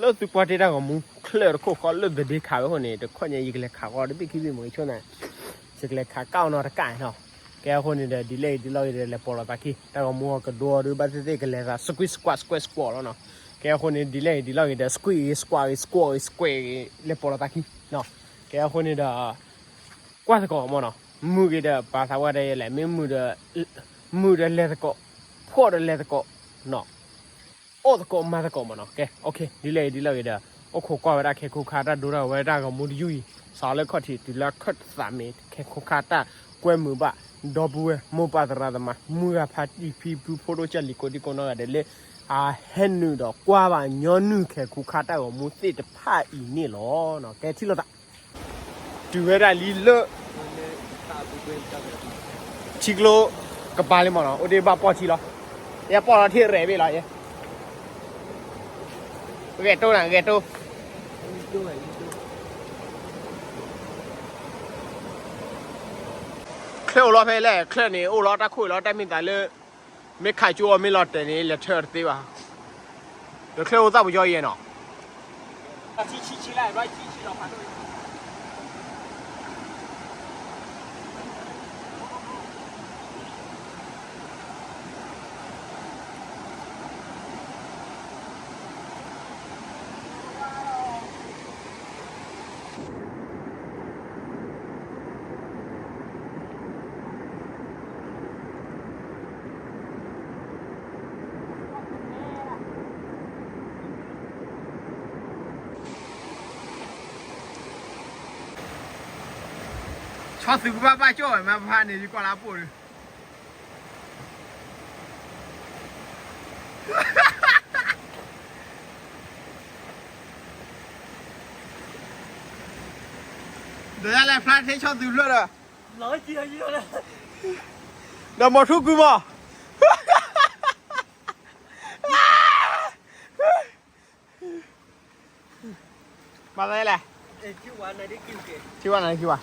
လၢသုကွၢ်တ့ၢ်တၢ်ဂီၤမူ ချၢၣ်တခိၣ်ဃီလၢသဒ့ခးဝဲအဃိန့ၣ် တခီညါယကလဲၤခးဃီတဘ့ၣ်ခံဘ့ၣ်မ့ၢ်ဆိၣ်နၤ, ယကလဲၤခးကၣ်အီၤနီတကၣ်နီၤ. ကဲအဃိန့ၣ်ဒီး ဒ်လဲၣ်ဂ့ၤဒ်လဲၣ်ဂ့ၤဒီး လဲၤပိာ်လီၤသးခံ တၢ်ဂီၤမူအကဒိအီၤဒုး ဘၣ်သ့ၣ်သ့ၣ်ကလဲၤသး squeeze squat squeeze squat လီၤနီၤ. ကဲအဃိန့ၣ် ဒ်လဲၣ်ဂ့ၤဒ်လဲၣ်ဂ့ၤဒီး squeeze squat squat လဲၤပိာ်လီၤသးခံနီၤ. ကဲအဃိန့ၣ်ဒီး ကွၢ်သကိးမ့ၢ်နီၤ, မုာ်ဂ့ၤဒီးပာ်သးဝဲဒၣ်ယဲလဲၣ်, မ့ၢ်မုာ်ဒီးလဲၤသကိး, ဖှီၣ်ဒီးလဲၤသကိးနီၤ, အိၣ်သကိးမၤသကိးမ့ၢ်နီၤ. ကဲ ဒ်လဲၣ်ဂ့ၤဒ်လဲၣ်ဂ့ၤဒီး အိၣ်ခိးကွၢ်ဝဲဒၣ်ခဲခိၣ်ခါတၢ်ဒိတၢ်ဝဲတၢ်ဂီၤမူတယုၢ်အံၤ, စးလၢခီၣ်ထံးတုၤလၢခၢၣ်သးမ့ၢ် ခဲခိၣ်ခါတၢ်ကွဲမုာ်ဘၣ် ဒီပုၢ်ဝဲၢ် မိၢ်ပၢ်သရၣ်သမါ မုၢ်ဂၤဖါတံၢ်ဖံဖုဖိဒိၣ်ကၢ်လံၤကိးဒံကိးနီၢ်ဂၤဒဲးလၢ အဟဲနုာ်ဒီးကွၢ်ဘၣ်ညီနုၢ်ခဲခိၣ်ခါတၢ်ဂီၤမူသ့ၣ်တဖၣ်အံၤန့ၣ်လီၤ. ကဲထံၣ်လိာ်သး တုၤဝဲဒၣ်လံလၢ ထံကျိကပၤလံမ့ၢ်နီၤ, အိၣ်ဒ့ဘၣ်ပီၢ်ထံလီၤ. ယဲပီၢ်လီၤထံရဲၣ်ဘ့ၣ်လီၤ, ယဲ ဂဲၤတိၢ်နၤ ဂဲၤတိၢ်. ချၢၣ်အိၣ်လီၤဖဲလဲၣ်, ချၢၣ်န့ၣ်အိၣ်လီၤတၢ်ခိၣ်လီၤ, တၢ်မ့ၢ်သးလၢ မ့ၢ်ခးကၠိအီၤမ့ၢ်လီၤတဲာ်န့ၣ် လဲၤထၢၣ်အီၤတသ့ဘၣ်. ဒီးချၢၣ်အိၣ်သၣ်ပယီၤယဲနီၤ.ဆီသုးကဘၣ်ဘၣ်ကၠီၣ်ဝဲမ့ၢ်ဖးန့ၣ် ယကွၢ်လၢအပိၢ်ဒီး ဒီးယလဲၤဖျါထ့ဆီသုးဖျၢၣ်ဒီး ဒီးမီၤထူၣ်ကုမီၤ မၤသးလဲၣ်, ထံဝါနၤထံဝါ,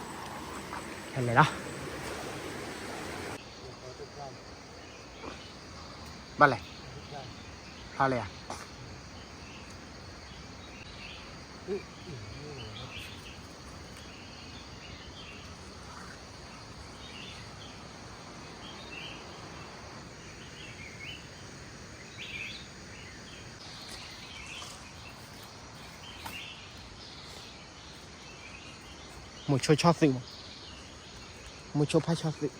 ဟဲလဲၣ်လီၤ, ဘၣ်လဲၣ်, ဖျါလဲၣ်ဧါ. မိၤဆိဆီသုးမး, မိၤဆိဖးဆီသုး.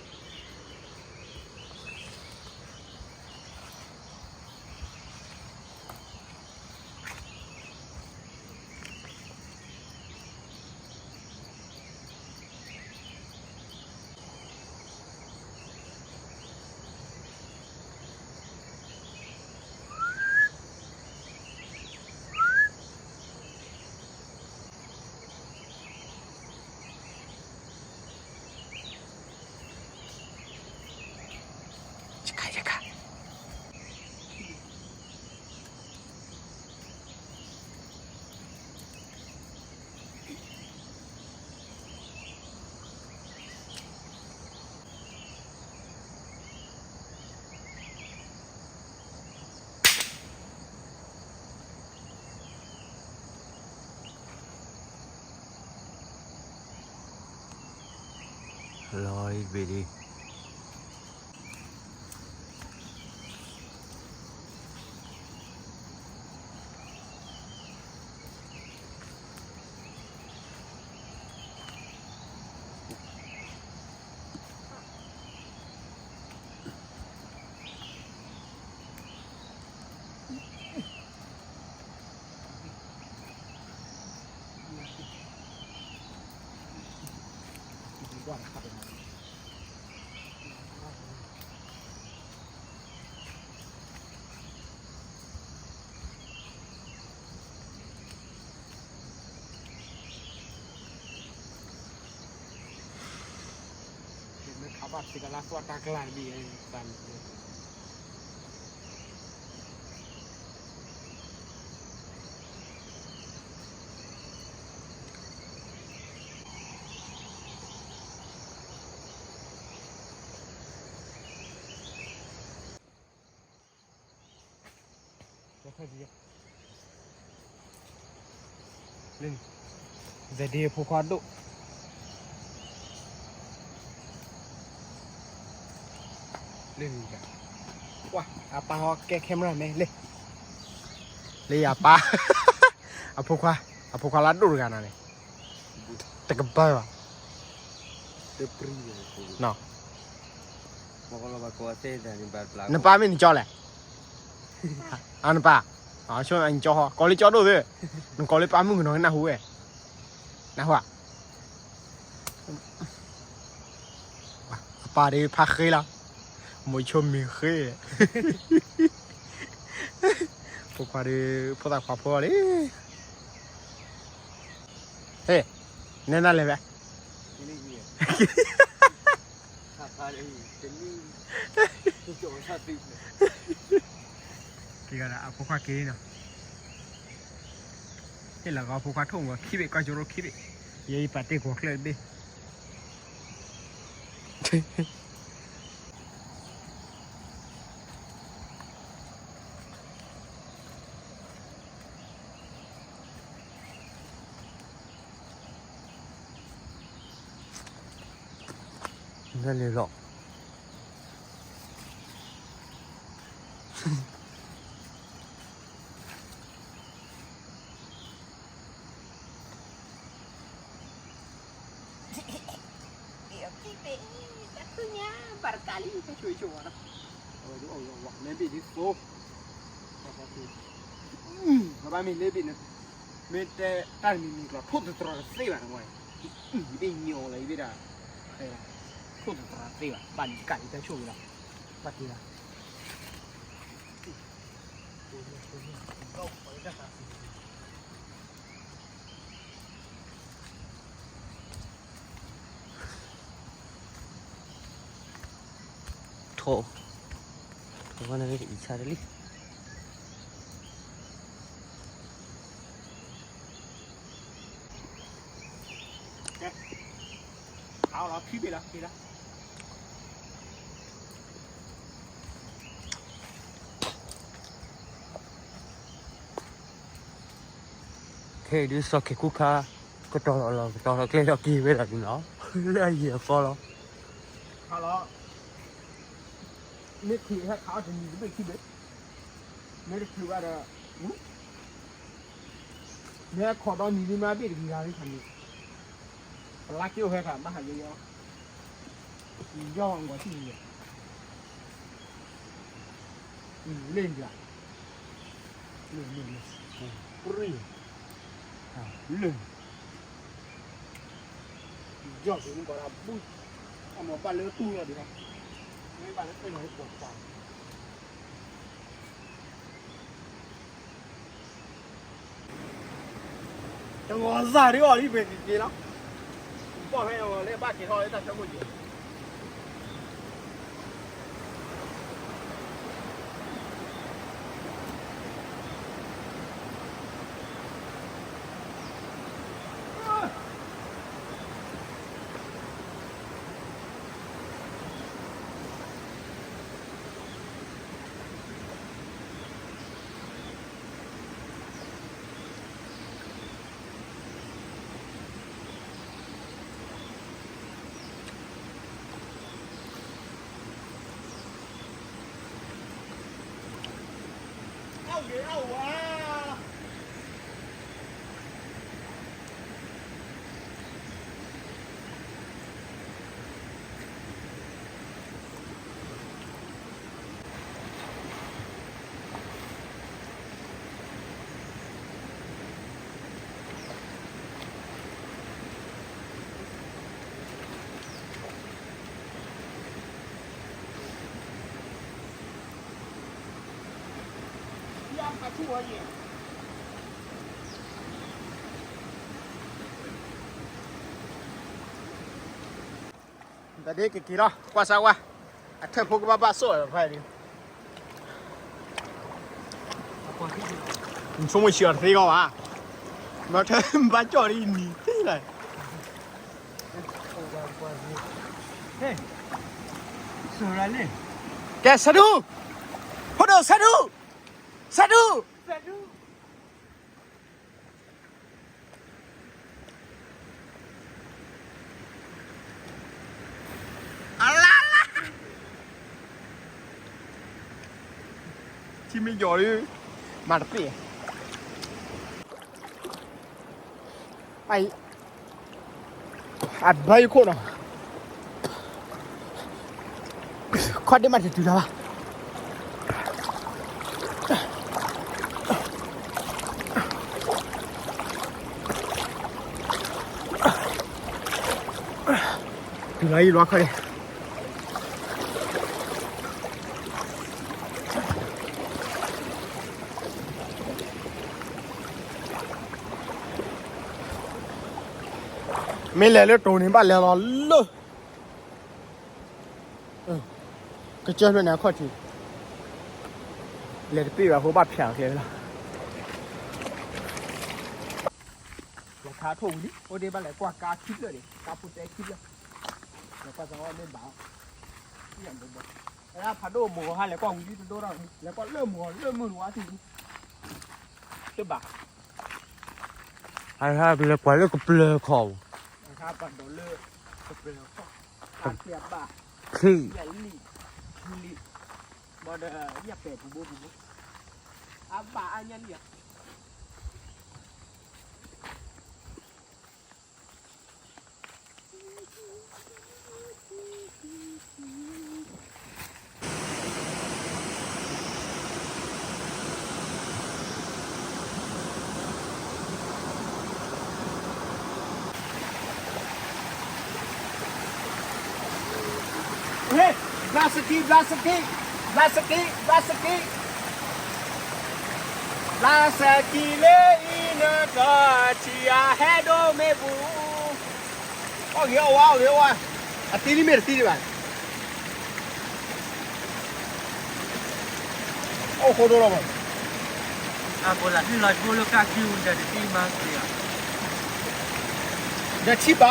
လီၤအံၤတဘ့ၣ်ဒံး. မ့ၢ်ခးဘၣ်စ့ကလါသွၣ်တၢ်ကျါတဘ့ၣ် သးန့ၣ် လၢ the day ဖိခွါဒိၣ် လၢ ပှၤ အပၢ်ဟီကဲ camera man လၢ လၢအပၢ် အဖိခွါ အဖိခွါလၢဒိၣ်တဂၤနၤန့ၣ် တကဘၢဘၣ် နပၢ်မ့ၢ်နကၠီလဲၣ် အနပၢ် အဆိကမိၣ်နကၠီဟီ ကိးလၢကၠီဒိၣ်သ့ နကိးလၢပၢ်မုၣ်ကနီၤနၢ်ဟူဝဲ နၢ်ဟူဧါ အပၢ်ဒီးဖးဃ့လီၤ မိၤဆိမ့ၢ်ဃ့ ဖိခွါဒီး ဖိသၣ်ခွါဖိလံ ဟ့ၣ် နဲဒၣ်လဲာ်ဝဲ က့ၤဂၤဒၣ် အဖိခွါက့ၤနီၤ ဟ့ၣ်လီၤကီးဖိခွါထိၣ်မူခံဘ့ၣ် ကွၢ်ကၠိရိခံဘ့ၣ် ယဲယပာ်တ့ၢ်ကွီၤချၢၣ်တဘ့ၣ် နလဲၤလီၤ ခံဘ့ၣ် တၢ်ခုညါ ဘၣ်တကးလံ တၢ်ဆိၣ်ဂ့ၤဆိၣ်ဝါနီၤ အဝဲဒုးအီၣ်ယီၤဝဲ လဲၤဘ့ၣ်ဒ်သိး ဘၣ်မ့ၢ်လဲၤဘ့ၣ်န့ၣ် မ့ၢ်တဲတၢ်တမံၤမံၤကျီၤ ထိၣ်သတြီၤတသ့ဘၣ်နဝဲ ယဘ့ၣ်ညီလီၤ ယဘ့ၣ်ဒၣ် ထိၣ်သတြီၤတသ့ဘၣ် ဘၣ်နကးလံ တၢ်ဆိၣ်ဂ့ၤလီၤ ဘၣ်တ့လီၤ ထိၣ် ထိၣ်ဝဲန့ၣ်အံၤဆါတလံ အါလီၤ ခံဘ့ၣ်လီၤ ခံလီၤ ခဲအံၤဒုးစီၤခ့ၤခူခါ ကတီၤလီၤလီၤ ကတီၤလီၤကျဲလီၤက့ၤဝဲဒၣ်ဒုးနီၤ လၢအယံၤအသီလီၤ ခါလီၤ မ့ၢ်ချုးဟဲခးအီၣ်တနံၤတဘ့ၣ်ခံဘ့ၣ် မ့ၢ်တချုးဘၣ်ဒီး မ့ၢ်ခိးဒီနံၤဒုးမ့ၢ်ဘ့ၣ်တဂ့ၤဂၤလံခါန့ၣ် ပလါက့အိၣ်ဟဲခါဘၣ်ဟးယဲယဲ ယီၢ်ဂီၤထံၣ်န့ၣ် လ့ၣ်ဒၣ် လ့ၣ်လ့ၣ်လ့ၣ် ပြံ လ့ၣ် ယီၢ်က့ၤမ့ၢ်ကီးဒၣ်ဘု အမၤဘၣ်လၢတူၢ်လီၤဒံးဘၣ် မ့ၢ်ဘၣ်လၢတူၢ်လီၤပှၤပှၤ တဂီၤစၢ်ဒ်အီၤလံ ပကက့ၤလီၤ ဘီၣ်ဖဲအီၤလၢ ဘၣ်က့ၤထီၣ်လၢတၢ်ဆၢခိၣ်က့ၤ တၢ်ဒ့ကက့ၤလီၤ ကွၢ်စၢ်ဝါ, အထၢၣ်ဖိကဘၣ်ဘၣ်စိၣ်ဖဲဒၣ်, နဆိကမိၣ်ဆံးအီၤတသ့ဂီၢ်ဘၣ်, မ့ၢ်ထၢၣ်ဘၣ်ကၠီၣ်ဒ်နံၤသ့လၢ, ကဲ ဆၢဒူ, ဖိဒိၣ် ဆၢဒူ, ဆၢဒူ, အလါလါ, ထံမ့ၢ်ယီၤဒီး မၤတပ့ၢ်, အဘၢယခိၣ်နီၤ, ခီၣ်ဒ့မးတတုၤလီၤဘၣ်. တုၤလီၤယံၤလီၤခီၣ်ဒ့, မ့ၢ်လဲၤလၢတိၤန့ၣ် ဘၣ်လဲၤလီၤလၢ ကစၢၢ်ဖျၢၣ်န့ၣ်အခီၣ်ထံး, လဲၤတပ့ၢ်ဘၣ်ဖိဘၣ်ဖျဲးအီၤကျဲလီၤ. လဲၤခါထိၣ်ဝံၤလံ အိၣ်ဒ့ဘၣ်လဲၤကွၢ်ကါခံဖျၢၣ်န့ၣ် ကါဖိတဲခံဖျၢၣ်, လဲၤကွၢ်စၢ်ဝါမ့ၢ်ဘၣ်, ဘၣ်, ဖးဒိၣ်မုၢ်ဂီၤဟါလဲၤကွၢ်ဝံၤလံတဒိၣ်ထီၣ်, လဲၤကွၢ်လၢမုၢ်ဂီၤလၢမုၢ်တဝါထံၣ်လံ, တဘၣ် အဟဲလဲၤကွၢ်လၢကပျၢၤခီၣ်, အဟဲပှၤဒိးလၢကပျၢၤခီၣ်, အသ့အဘၣ်, ခံ, ယဲၢ်လံ, ခံလံ, ဘၣ်ဒီး ယဲၢ်ပဲာ်ပူၤဘိပူၤဘိ, အဘၣ်အါညါလံဧါ. ဘျါစကံ, ဘျါစကံ, ဘျါစကံ, ဘျါစကံ, ဘျါစကံလၢအံၤနကထံၣ်အဟဲဒိၣ်မ့ၢ်ပူၤ, အီၣ်ဂ့ၤအီၣ်ဝါ အီၣ်ဂ့ၤအီၣ်ဝါ, အသံလံမ့ၢ်တသံဒံးဘၣ်, အိၣ်ဃိဒိၣ်လီၤဘၣ်, အဃိလၢလီၤဘိလၢကၢ်ခံဝံၤဒီးတသံမၤစ့ၢ်, ဒီးထံၣ်ဘၣ်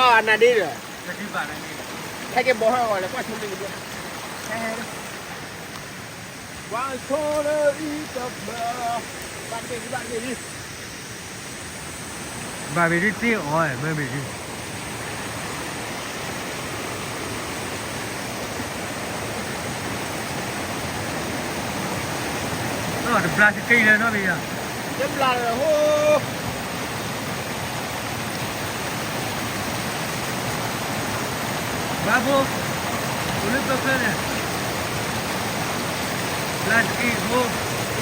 နၤဒ့ဒီး, ဒီးထံၣ်ဘၣ်နၤဒ့, ဟဲက့ၤဘီဟဲဂီၤလဲၤကွၢ်ဆိမ့ၢ်ကဒိၣ်, ဟဲ ကွၢ်ဆိလၢအံၤတဖျၢၣ်, ဘၣ်တဘ့ၣ်ဒံး ဘၣ်တဘ့ၣ်ဒံး, ဘၣ်ဘ့ၣ်ဒံးသ့အီၤ မ့ၢ်ဘ့ၣ်ဒံး, တဘျါစကံလၢနီတဘ့ၣ်ယၤ, တဘျါလၢဟိ ဘၣ်ဖိ, အိၣ်လၢပၢဖျၢၣ်န့ၣ်, ဘျါစကံဖိ,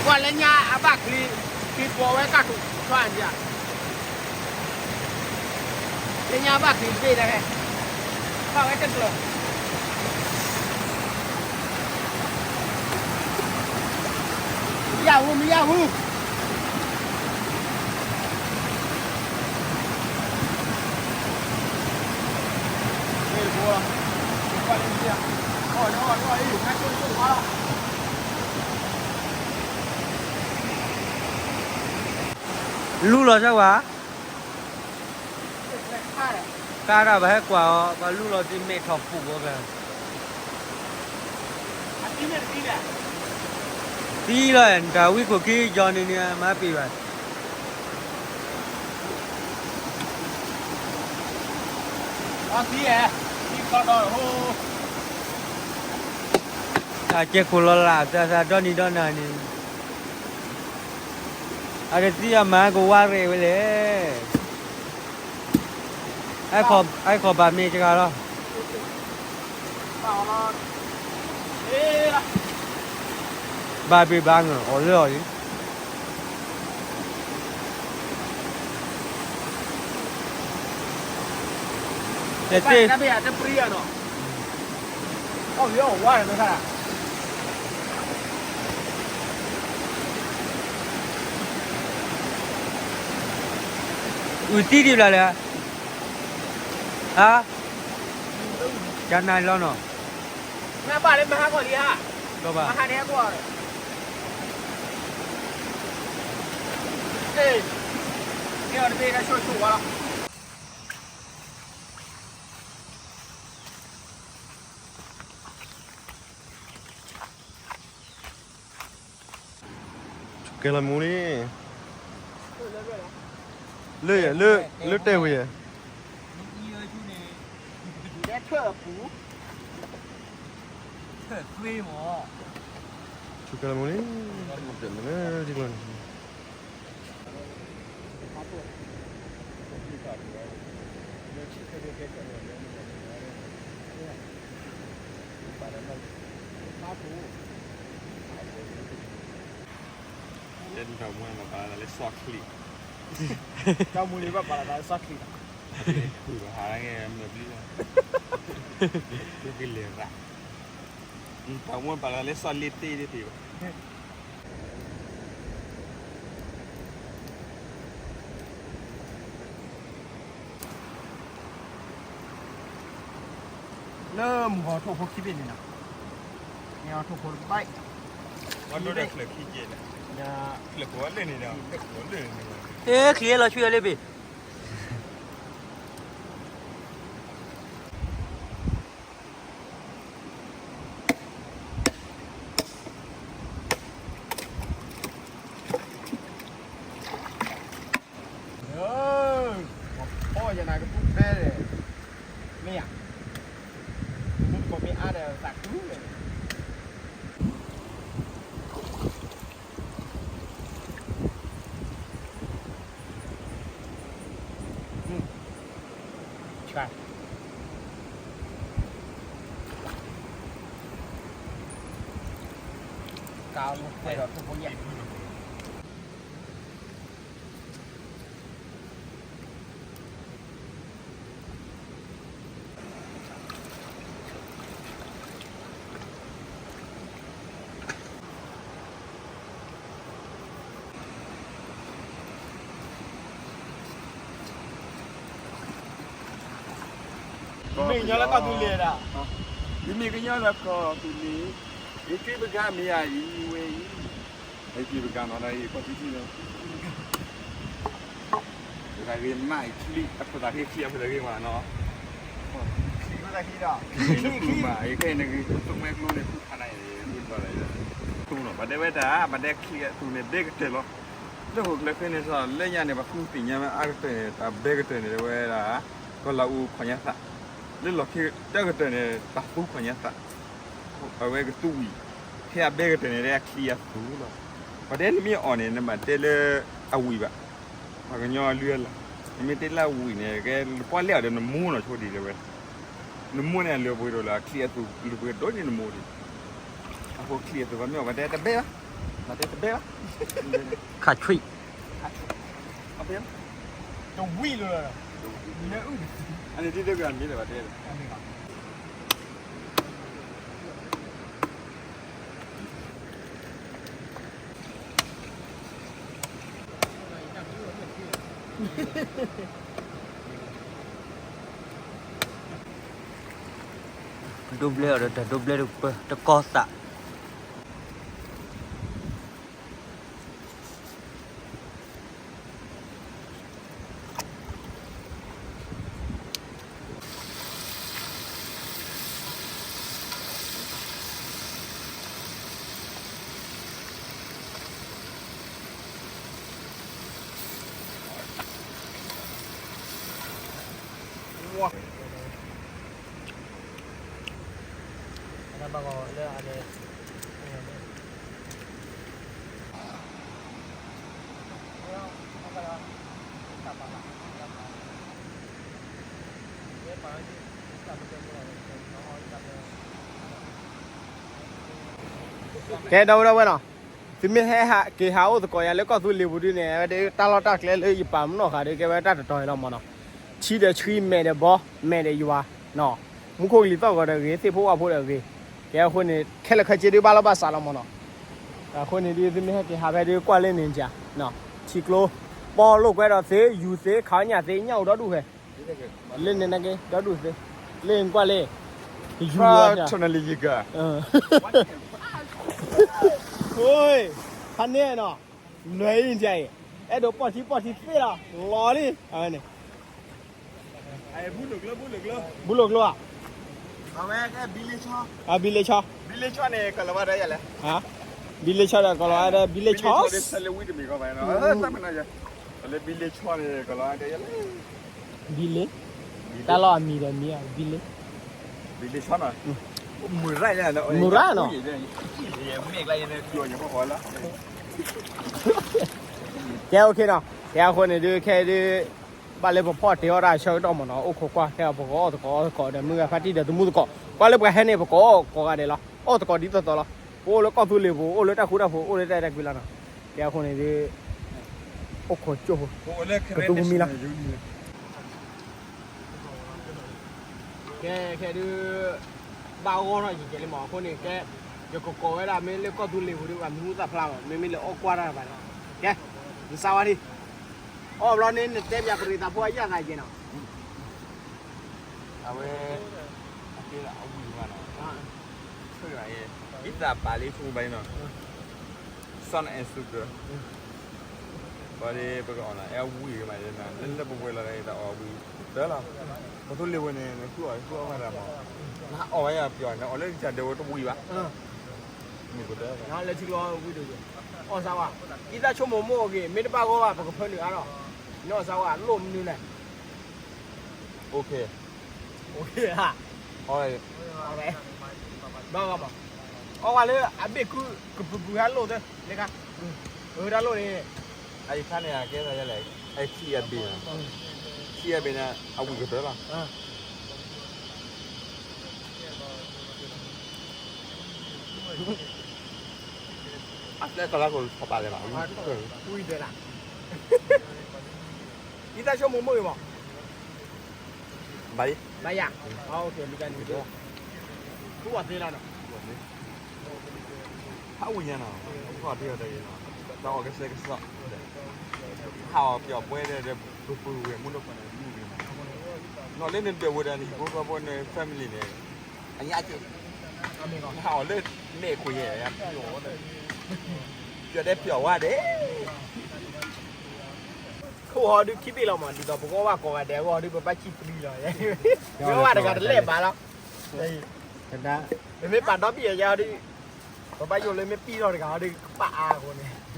ကွၢ်လၢညါအဘၣ်ချံ, ချံပိာ်ဝဲကၢ်ထူၣ်, ချီအဒံး, လၢညါဘၣ်ချံတဘ့ၣ်ဒၣ်ဟဲ, ဘၣ်ဝဲတကျၢၤ မ့ၢ်ယၢ်ဟူ မ့ၢ်ယၢ်ဟူ, လူလီၤစၢ်ဝဲ, ကါဒၣ်ပဟဲကွၢ်အီၤ ပှၤလူလီၤသံမဲာ်ထီၣ်ပူၤဝဲဘၣ် သံလီၤ တၢ်ဝံခိၣ်ခံယီၤန့ၣ်န့ၣ် မၤပ့ၤဘၣ် အသံအဲၣ် သံခီဒီး တၢ်ကဲခိၣ်လီၤလၢ် သးသးဒီနံၤဒီနၤန့ၣ် အတသံအမၤကဝါရဲၣ်ဝဲလဲၣ် အဲၣ်ခီၣ်ဘၣ်မ့ၢ်တဂၤလီၤ ဘၣ်ဘ့ၣ်ဘၣ်ငၢၣ် အီၣ်လၢအီၤလံ တသ့ တၢ်ဘ့ၣ်အတပြံအီၤနီၤ အီၣ်လၢအီၤဝါန့ၣ်တခါ တၢ် အုၣ်တံၢ်ဒံးဘျီလဲၣ်, ဟါ, ကနၣ်လီၤနီၤ, နဘၣ်လၢမဟါကီၢ်လံဧါ, ကဘၣ်, မဟါန့ၣ်ဟဲကီၢ်, ကဲအီၤတဘ့ၣ် နဆိဆိဝါလီၤ. ကဲလီၤမူလံ, လၢ, လၢတဲဝဲယဲ, ဆူကဲလီၤမူလံ, တဲမူလံ, တဲတၢ်မူန့ၣ် ပာ်လၢစီၣ်ချံ, တၢ်မူန့ၣ် ဘၣ်ပာ်လီၤသးလၢစီၣ်ချံလီၤ, ခူၣ်ဟးဂ့ၤမ့ၢ်ဘျုးလီၤ, ခူၣ်ကလၢၤသး, တၢ်မူပာ်လီၤသးလၢစီၣ်လ့တ့ၢ်တ့ၢ်ဘၣ်. လၢမုၢ်ဂီၤထိၣ်ဖိခံဘ့ၣ်န့ၣ်နီၤ, မ့ၢ်အီၤထိၣ်ဖိတဘၣ်, ဝဲဒိၣ်ဒီးချၢခံက့ၤန့ၣ်, ချၢဖိလၢန့ၣ်ဒီး ချၢဖိလၢန့ၣ်, ဟဲချံလီၤဆူယၤလၢဘ့ၣ်. အီယနၤကပူၤဖဲလဲၣ်, မ့ၢ်ဧါ, မူတကိးမ့ၢ်အါဒီးသးခုလဲၣ်. ကၢ်လီၤကွဲးဒီးထိၣ်ဖိယဲၢ်. မ့ၢ်ကညီလၢကီၢ်သူလ့ၤဒၣ်, ယမ့ၢ်ကညီလၢကီၢ်သူလ့ၤ, ယက့ၤပဂၤမ့ၢ်ယၤအံၤဝဲအံၤ, ယက့ၤပဂၤနီၤဒီးအံၤ ကီၢ်သူလ့ၤလီၤ. ပသးဂ့ၤမးအံၤ ချံအဖိသးဂ့ၤ ချံအဖိသးဂ့ၤမးနီၤ, ချံအဖိသးဂ့ၤဒီး ချံမး ယခဲအံၤနဂ့ၤ သူမဲကျိန့ၣ် သူခါနၤအံၤ သူဘၣ်ဒီး သူနီၤ ဘၣ်ဒဲဝဲတၢ် ဘၣ်ဒဲချံအသူန့ၣ် ဒဲကတၢၢ်လီၤ. လၢဟိၣ်ကျဲဃ့န့ၣ်စီၤ လၢညါန့ၣ် ပှၤသူသ့ၣ်ညါမ့ၢ်အါကတၢၢ်န့ၣ် တၢ်ဘဲကတၢၢ်န့ၣ် တဲဝဲဒၣ် ကီၢ်လၤအူခီၣ်ညါသး, လၢလီၢ်ခံတၢ်ကတၢၢ်န့ၣ် တၢ်သူခီၣ်ညါသး, အဝဲကသူဝံၤ ဖဲအဘဲကတၢၢ်န့ၣ် ဒဲအချံအသူလီၤ. ပှၤတဲနမ့ၢ်အီၣ်န့ၣ် နဘၣ်တဲလၢအဝံၤဘၣ်, ပှၤကညီအလုၢ်အလၢ်, နမ့ၢ်တဲလၢအဝံၤန့ၣ် ကဲနကွၢ်လဲၣ်အီၤဒီးနမိၢ်နီၤ ဆိဒ်လဲၣ်ဝဲ, နမိၢ်န့ၣ်အလုၢ်အပှ့ၤဒိၣ်လၢအချံအသူ လုၢ်ပှ့ၤဒိၣ်န့ၢ်နမိၢ်ဒံး, အဃိချံအသူ ပှၤမ့ၢ်အီၣ် ပှၤတဲတဘဲဘၣ်, ပှၤတဲတဘဲဘၣ်, ခးဆွံ, တဝံၤလီၤ, အန့ၣ်ဒ်သိးကမ့ၢ်လၢပှၤတဲ ဒိဘျဲၣ်အီၤဒီးတၢ်ဒိဘျဲၣ်တကပၢၢ်တကီၢ်သး. ကဲ ဒီပုၢ်ဒီဝဲၢ်နီၤ, သုမ့ၢ်ဟဲက့ၤဟးအိၣ်သကိးယၤလၢကီၢ်သူလ့ၤပူၤဒုန့ၣ် ဝဲဒၣ်တၢ်လီၢ်တၢ်ကျဲလၢယပာ်မနီၣ်ဃာ်ဒီး ကဲဝဲတၢ်တတီၤအံၤလီၤမနီၤ, ထံဒီးဆှံ မဲာ်ဒီးဘီ မဲာ်ဒီးယွၤ, မူခိၣ်ကလံၤသီၣ်ဂီၤဒီးဂ့ၤ သ့ၣ်ဖိဝၣ်ဖိဒီးဂ့ၤ, ကဲအဃိန့ၣ် ခဲလၢာ်ခဲဆ့ဒုဘၣ်လီၢ်ဘၣ်စးလီၤမနီၤ, အဃိန့ၣ်ဒု သုမ့ၢ်ဟဲက့ၤဟးဖဲဒုကွၢ်လၢန့ၣ် ထံကျိ ပီလိာ်ကွဲဒီးသ့ ယူၤသ့ ခးညၣ်သ့ ညၣ်အိၣ်ဒီဒူၣ်ဖဲ လၢန့ၣ်နက့ ဒီဒူၣ်သ့ လၢနကွၢ်လၢ ယူၤ ခါန့ၣ်နီၤ လွဲအံၤန့ၣ် အဲၣ်ဒိးပီၢ်ထံပီၢ်ထံသ့လီၤ လီၤလံ အဝဲန့ၣ် ဘူးလိာ်ကျိဧါ အဝဲ ဘံလ့ဆီ ဘံလ့ဆီန့ၣ် ကလီၤဝါဒီးယလဲၣ် ဘံလ့ဆီဒီးကလီၤဝါဒီး ဘံလ့ဆီ လၢဘံလ့ဆီန့ၣ် ကလီၤဝါဒီးယလဲၣ် ဘံလ့ တၢ်လီၢ်အမံၤဒီးမံၤ ဘံလ့ ဘံလ့ဆီနီၤ မုၢ်ရၣ်နီၤ ကဲ OK နီၤ ကဲအဃိန့ၣ်ဒုး ခဲဒုး ဘၣ်လၢပဖီၣ်တ့အီၣ်တၢ်ဆၢကတီၢ်မ့ၢ်နီၤ အိၣ်ခိးကွၢ်ခဲအီၤ ပကအီၣ်သကိးအီသကိးဒီး မုၢ်ဂၤဖါတံၢ်ဒီးသမူသကိး ကွၢ်လၢပှၤဟဲန့ၣ် ပကအီၣ်ကိးဂၤဒဲးလီၤ အီၣ်သကိးဒ်သိးသိးလီၤ ပအိၣ်လၢကီၢ်သူလ့ၤပူၤ အိၣ်လၢတၢ်ဃူတၢ်ဖိး အိၣ်လၢတၢ်အဲၣ်တၢ်ကွံလီၤနီၤ ကဲအဃိန့ၣ်ဒုး အိၣ်ခိးကၠိၣ်ဖိ ကတူၢ်ကမံလီၤ ကဲ ခဲဒုး ဘၣ်ဂီၢ်ထီၣ်ယံၤကဲလံမး အဃိန့ၣ် ကဲ ယကကိးဝဲဒၣ် မ့ၢ်လၢကီၢ်သူလ့ၤပူၤဒုး ပှၤမံၤဟူသၣ်ဖျါဘၣ် မ့မ့ၢ်လၢအီၣ်ကွၢ်တၢ်ဘၣ်ဒီး ကဲ နစါဝါဒံး အီၣ်ဘျီန့ၣ် နတဲပၠးပရံးသးဖိအယၣ်သးယဲနီၤ အဝဲ အကဲအဝံၣ်မးနီၤ ဆၢကရၤယဲ ဒ်သးပာ်လၢဆိကမိၣ်ဘၣ်န့ၣ်နီၤ Sun and Sugar ဘၣ်ဒီးပကအီၣ်နီၤ အဲအဝံၣ်မး လၢလၢပှဲၤပှဲၤလီၤ ဒ်သးအီၣ်ဝံၣ်တၢ်လီၤ ပသိလ့ၣ်ဝဲန့ၣ် နသူအီၣ်သူအီၣ်မးတၢ်မး နအီၣ်ဝဲယပျီၤ နအီၣ်လၢကစၢ်ဒၢးဝဲတဝံၣ်ဘၣ် မုၢ်ကတၢၢ် လၢထံကျိဝံၣ်ဒိၣ်ယဲ အီၣ်စါဝါ ဒ်သးဆိကမိၣ်မိၢ်အဂ့ၢ် မ့ၢ်တဘၣ်ဂီၢ်ဘၣ် ပကဖၢနုာ်အါထီၣ် နအီၣ်စါဝါ လိၣ်မနုၤလဲၣ် OK ဘၣ်ဂီၢ်မး အီၣ်ဝဲလၢအဘ့ၣ်ကု ကပူၤပူၤဟဲလိၣ်သၢ လၢခါ အတၢ်လိၣ်န့ၣ် အယခါန့ၣ်အကဲသးယဲလဲၣ် အခံအဘ့ၣ် ခံအဘ့ၣ်န့ၣ် အဝံၣ်ကတၢၢ်လီၤ အကျဲကလါကိၣ်ထီၣ်ပာ်လဲၣ်ဘၣ် ဝံၣ်ဒၢးလၢ ဒ်သးဆိကမိၣ်မိၢ်အဂ့ၢ်မး ဘၣ်လံ ဘၣ်ယၤ လံကနံၤ ထူအီၤသ့လီၤနီၤ ဟးဝံၣ်ညါနီၤ ထီၣ်တ့ၢ်အီၤတဂ့ၤနီၤ တၢ်အီၣ်ကစဲကစီၣ် ဟးအီၣ်ပျီၣ်ပှဲၤဒီး ပပူၤဝဲမူဒီးပှၤန့ၣ် မူဂ့ၤမး နီၤလၢနဒၢးဝဲဒၣ်န့ၣ် ယဖိခွါဖိန့ၣ် family န့ၣ် အညါက့ နဟးအီၣ်လၢမဲာ်ခွံ ပျီၣ်ဒဲးပျီၣ်ဝါဒဲး ခိၣ်ဟီဒုးခံဘ့ၣ်လီၤမး ဒ်သိးပကအီၣ်ဘၣ်ကိးဂၤဒဲးအဂီၢ်ဒုး ပဘၣ်ဆံၣ်သံလီၤ မ့ၢ်အီၣ်ဘၣ်တဂၤတလဲၤဘၣ်လီၤ ပမ့ၢ်ပာ်ဒီဘ့ၣ်အယါဒုး ပဘၣ်ယိၣ်လၢမ့ၢ်ပံၢ်ထီၣ်တဂၤအီၤဒုး ကပာ်အါအဃိန့ၣ်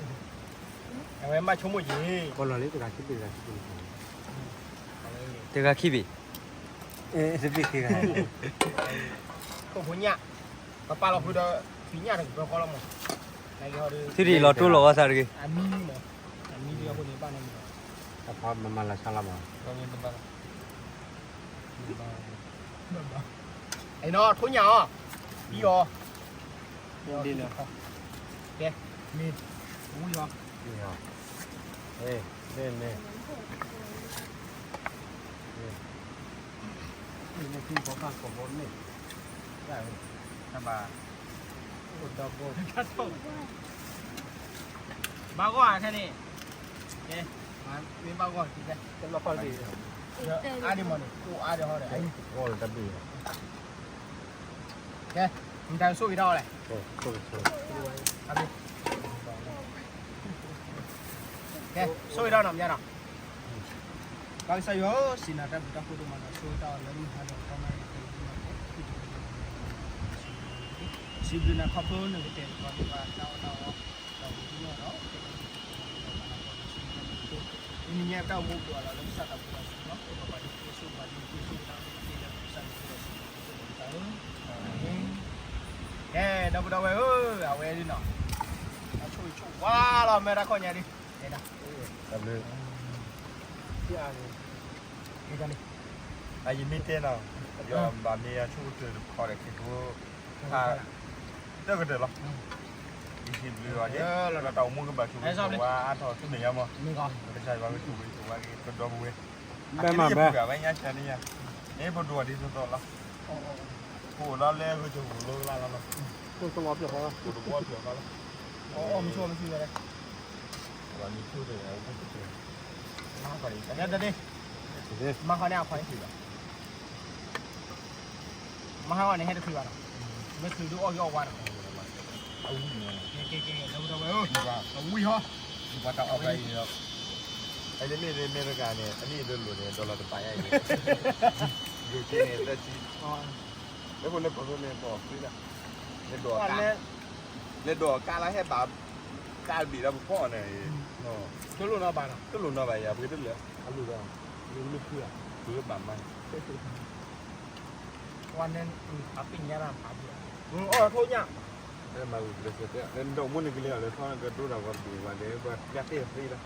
အဝဲမၤဆိကမိၣ်က့ၤ ကီၢ်လီၤလၢတဂၤခံဘ့ၣ်တဂၤခံဘ့ၣ် တဂၤခံဘ့ၣ် တဘ့ၣ်ခံဂၤ ခိၣ်ဖိညၣ် ပပာ်လီၤဃုာ်ဒီး ဖံးညၣ်တကပၢၤဃီလီၤမး ထံဒံးလီၤတိၢ်လီၤအီၣ်သးတဂ့ၤ အမံမး အမံဒုးအဃိန့ၣ်ဘၣ်န့ၣ် အဖီမၤမၤလၤဆါလီၤမး အနီၤ ထိညၣ်အီၤ ပံအီၤ ဒ်လီၤ ကဲ မ့ၢ် ဝံအီၤ မ့ၢ် မ့ၢ် မ့ၢ် မ့ၢ် မ့ၢ် တဘၣ် ဘၣ်ဂီၢ်ခဲန့ၣ် ကဲ မ့ၢ်ဘၣ်ဂီၢ်ခံကဲ အါဒံးမးန့ၣ် အိၣ်အါဒံးဟီဒီး ဂီၢ်လၢတၢ်ဘ့ၣ် ကဲ နတၢ်ဆိၣ်ဂ့ၤထီၣ်လဲၣ် ကဲ ဆိၣ်ဂ့ၤထီၣ်နီၤ မၠါနီၤ ပၢ်ကစၢ်ယွၤဧၢ, စံးနၤတၢ်ဘျုးတၢ်ဖှိၣ်ဒိၣ်မးနီၤ, ဆိၣ်ဂ့ၤတၢ်အီၤလၢမုၢ်ဟါဒီးဂီၤမး, စံးဘျုးနၤခီဖျိနကတဲာ်ကတီၤန့ၢ်ပှၤတၢ်အီၣ်တၢ်အီ, တၢ်အိၣ်မူပူၤနီၤ, တၢ်အိၣ်မူပူၤနီၤ, တနံၤညါပတၢ်အိၣ်မူပူၤအလီၢ်လၢကစၢ်သးပူၤလီၤဆူနီၤ, ပပှၤဒ်ပကဆိၣ်ပှၤဒ်ပကဆိၣ်ကဒါက့ၤလၢ ကစၢ်သးပူၤလီၤဆူ ကဲ ဒီပုၢ်ဒီဝဲၢ်ဧၢ, အဝဲဒ်နီၤ, အဆိၣ်ဂ့ၤဆိၣ်ဝါလီၤ မ့ၢ်တၢ်ခီၣ်ညါဒ်, တဲဒၣ်, တၢ်ဘျုး, အယမ့ၢ်တဲနီၤ, ယဘၣ်မ့ၢ်အဆိၣ်ကတၢၢ်တခီဒီး က့ၤဖိ, တၢ်ကတၢၢ်လီၤ, ယစံးဘျုးအီၤဒ်, လၢတၢ်အိၣ်မူကဘၣ်ဆိၣ်ဂ့ၤဆိၣ်ဝါအါထီၣ်ဆူမဲာ်ညါမး, ကစၢ်ယွၤကဆိၣ်ဂ့ၤဆိၣ်ဝါက့ၤ ကဒီပုၢ်ဝဲၢ်, အက့ၤလၢပှၤဝဲညါဆါန့ၣ်ညါ, မ့ၢ်ပဒိၣ်အီၤဒ်သိးသိးလီၤ, ပအိၣ်လီၤလၢဂုၢ်ကဝီၤလိကလၢ်လီၤ, ပတဘီပျီၣ်ဃီလီၤ, ပတဘီပျီၣ်ဃီလီၤ, အမံၤဆိၣ်မံၤဆိၣ်ဝဲလဲၣ်, အမံၤဆိၣ်ဒီးအဝဲကတၢၢ်, မၤဃီန့ၣ်အခွဲး, မၤဃီန့ၣ်ဟဲတချုးဘၣ်နီၤ, မ့ၢ်ချုးဒုးအီၣ်ဂ့ၤအီၣ်ဝါနီၤ, ကဲကဲကဲ တဝံၤတဝဲၢ်ဧၢ, တဝံၤဟီ, ပှၤတၢ်အီၣ်ဖဲအံၤန့ၣ်, အန့ၣ်မ့ၢ်အမဲရကၤန့ၣ် အနံၣ်တလိၤန့ၣ် dollar တပာ်ယါအံၤ, ယိၤက့န့ၣ်သၢဆံ, လၢဖိလၢကီၢ်ဖိန့ၣ် ဘီၣ်ဃုလၢ, လဲၤဒိးကါ, လဲၤဒိးကါလၢဟဲဘၣ်, ကါဘ့ၣ်လၢပဖီအီၤန့ၣ်, တလိၣ်နီဘၣ်နီၤ, တလိၣ်နီဘၣ်ယၤ ပှ့ၤတလၢာ်, အလိၣ်ဒီး, ပှ့ၤလၢဖုဧါ, ပှ့ၤလၢဘၣ်မါ, ဝါန့ၣ်, အပ့ၤညါတၢ်ဖးဖု, အီၣ်ထိညါ, နဒိးမူန့ၣ်ကလဲၤအီၤလၢထီနကဒိတၢ်ဂီၤတဘ့ၣ်ဘၣ်ဒီး ပှၤကတဲသ့လီၤ,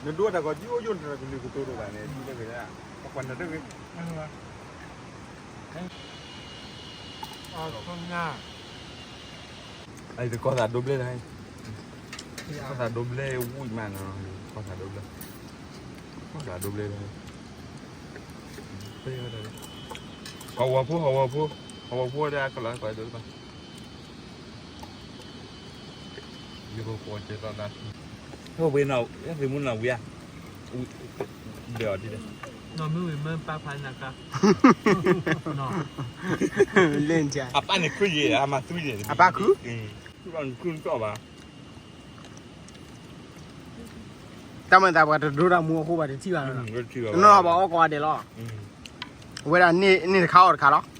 နဒိတၢ်ဂီၤဒ်အိၣ်ယိၣ်နတၢ်ကလုၢ်ကတိၤတအိၣ်ဘၣ်န့ၣ် ဒ်လဲၣ်ဂ့ၤဒၣ်, ပှၤကွၢ်နၤတဂ့ၤ အကီၢ်သးဒိဘျဲၣ်, ကီၢ်သးဒိဘျဲၣ်ဝံၣ်မးနီၤ, ကီၢ်သးဒိဘျဲၣ်, ကီၢ်သးဒိဘျဲၣ်, ဟီၣ်ဝီဖိ ဟီၣ်ဝီဖိ, ဟီၣ်ဝီဖိဒီးအကလီၤကီၢ်ဒိဘၣ် ယကကိးကဲသီးဒၣ်, ဟိဝ့နီၤ ယသ့ၣ်မူနီၤဝံၤဧါ, ဒီးအီၤဒ်လဲၣ်, နီၢ်မ့ၢ်ဝံၤမ့ၢ်ပၢ်ဖးနၤကါ, လ့ၣ်နကါ, အပၢ်န့ၣ်ခုယဲၢ် အမၤသူယဲၢ်, အပၢ်ခု, ခုဘၣ်နခုနကီၢ်ဘၣ်, တၢ်မၤသးပှၤတဒိတၢ်မူအဃိဘၣ်တထံၣ်ဘၣ်, တနီၤဘၣ်အီၣ်ကီးဒဲးလီၤ, အဝဲဒၣ်န့ၣ်တခါအီၣ်တခါလီၤ.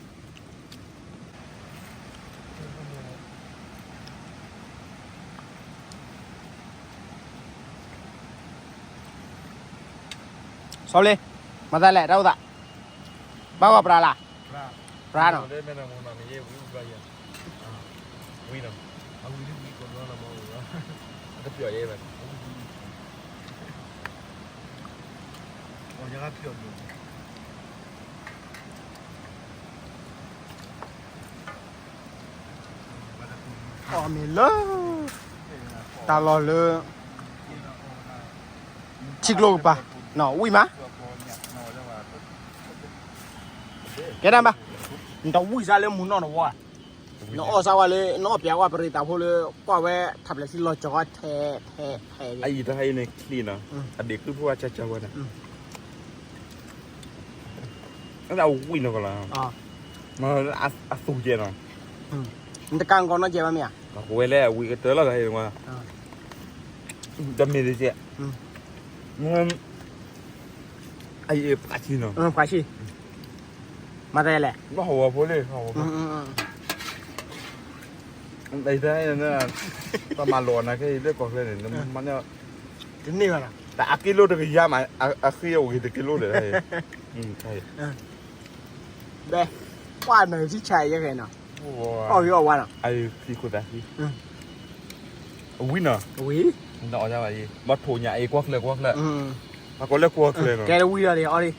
စီၤလ့, မၤသးလဲၣ် တၢ်အိၣ်သး, ဘၣ်ဂီၢ်ပြးလၢ်, ပြးနီၤ, အီၣ်မ့ၤလၢ တၢ်လီၢ်လၢ ထံကျိကပၤ, နီၢ်ဝံၣ်မး, ကဲဒၣ်ဘၣ်, နတဝံၣ်စၢ်လၢမူနီၢ်တဝီ, နအီၣ်စၢ်ဝဲလၢ နအီၣ်ပျးဝဲပရံးတၢ်ဖိလၢ ကွၢ်ဝဲထးပျဲးထံလီၤကီထဲထဲထဲ, အအံၤတဟါအံၤန့ၣ်ချံနီၤ, အဒ့ၣ်ကုၢ်ဖိအကၢ်ကၢ်ဝဲန့ၣ် အဝံၣ်နီၢ်ကီၢ်လီၤ, အသူၣ်ကဲနီၤ, နတကးကီးနီၢ်ကဲဘၣ်မ့ၢ်ဧါ, ပှၤကဝဲလၢအဝံၣ်ကတၢၢ်လီၤတဟါအံၤ, တမ့ၢ်တကဲ, အအံၤပှၤဆံနီၤ, ပှၤဆံ, မ့ၢ်ဟီၣ်ဝီဖိလံ, ဟီၣ်ဝီဖိ တၢ်မၤလိာ်နၤခဲအံၤလၢကီၢ်ချၢန့ၣ် တန့ၢ်ဘၣ်လီၤ, တၢ်အက့လိတကယၤမး အဃ့အိၣ်ဂ့ၤတက့လိလဲၣ်, ဘဲ, ကွၢ်နၤထံဆါယဲၢ်ဂဲၤနီၤ, အီၣ်ဂ့ၤအီၣ်ဝါနီၤ, အဃံခိၣ်သးဃံ, အဝံၣ်နီၤ, အဝံၣ်, နအီၣ်ဘၣ်အံၤ ဘၣ်ထိၣ်ညၣ်အံၤ ကွၢ်ချၢကွၢ်ချၢ, အကီးလၢကွၢ်ချၢနီၤ, ကဲဝံၣ်ဒီးအီၤလံ,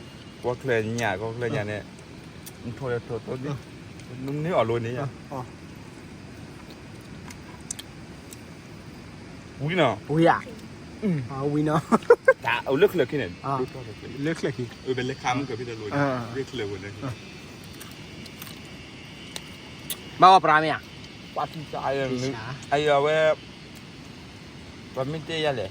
ကွၢ်ချၢညၣ် ကွၢ်ချၢညၣ်န့ၣ်, ထိၣ်လၢထိၣ်ထိၣ်, နအီၣ်လိၤန့ၣ် ဝံၤနီၤ, ဝံၤဧါ, ဝံၤနီၤ, တၢ်အိၣ်လၢချၢခံန့ၣ်, လၢချၢခံ, အိၣ်ဖဲလၢခါမုၢ်ကဖံတလိၤန့ၣ်, လၢချၢဝဲန့ၣ်, ဘၣ်ဝဲပြးမ့ၢ်ဧါ, အဝဲ ပှၤမ့ၢ်တဲယၤလဲၣ်,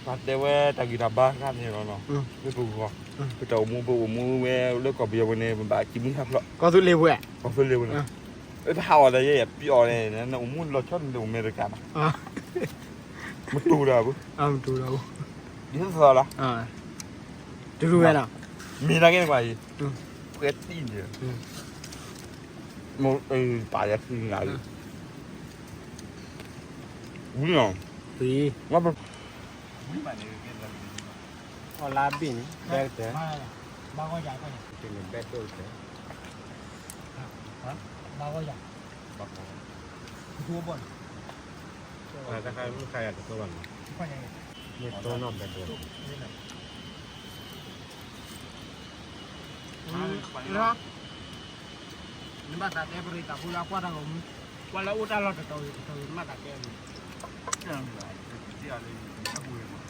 ပှၤတဲဝဲတၢ်ဂံၢ်တၢ်ဘါတခါန့ၣ်လီၤနီၤ, လၢပဂီၢ်, ပတၢ်အိၣ်မူ ပအိၣ်မူဝဲလၢကီၢ်ပယီၤဝဲန့ၣ် ပဘၣ်စံးမုၢ်ဟးဖျိး, ကီၢ်သူလ့ၤပှဲၤ, ကီၢ်သူလ့ၤပှဲၤ, အတဟးအီၤတၢ်ယဲၢ် ပျီန့ၣ် နအိၣ်မူလီၤဆီန့ၣ် နအိၣ်အမဲရကၤနီၤ, မတူၢ်ဒၣ်ဘူး, ဒ်သိးလီၤ, တူၢ်ဝဲနီၤ, မ့ၢ်တၢ်ကဲန့ၣ်ကွၢ်အံၤ, ပှဲၤတံၢ်န့ၣ်, ပာ်ယၤသံနၤလံ, ဝံၤနီၤ, ဝံၤ, အီၣ်လါဘ့ၣ်န့ၣ် ဘဲကတၢၢ်, ဘဲဒိၣ်ကတၢၢ်, ဘဲကီ, တခါမုၢ်ခါယၤကတိၤဘၣ်နီၤ, မ့ၢ်တိၢ်နီၣ်ဘဲဒိၣ်, နဘၣ်သးတဲပရံးတၢ်ဖိလၢအကွၢ်တၢ်ဂီၤမူ, ကွၢ်လၢအိၣ်တၢ်လီၢ်တတီၤဂ့ၤတတီၤဂ့ၤ နဘၣ်သးတဲန့ၣ်, လၢပကီၢ်ချၢဂ့ၤ လၢကီၢ်ဖိဂ့ၤ,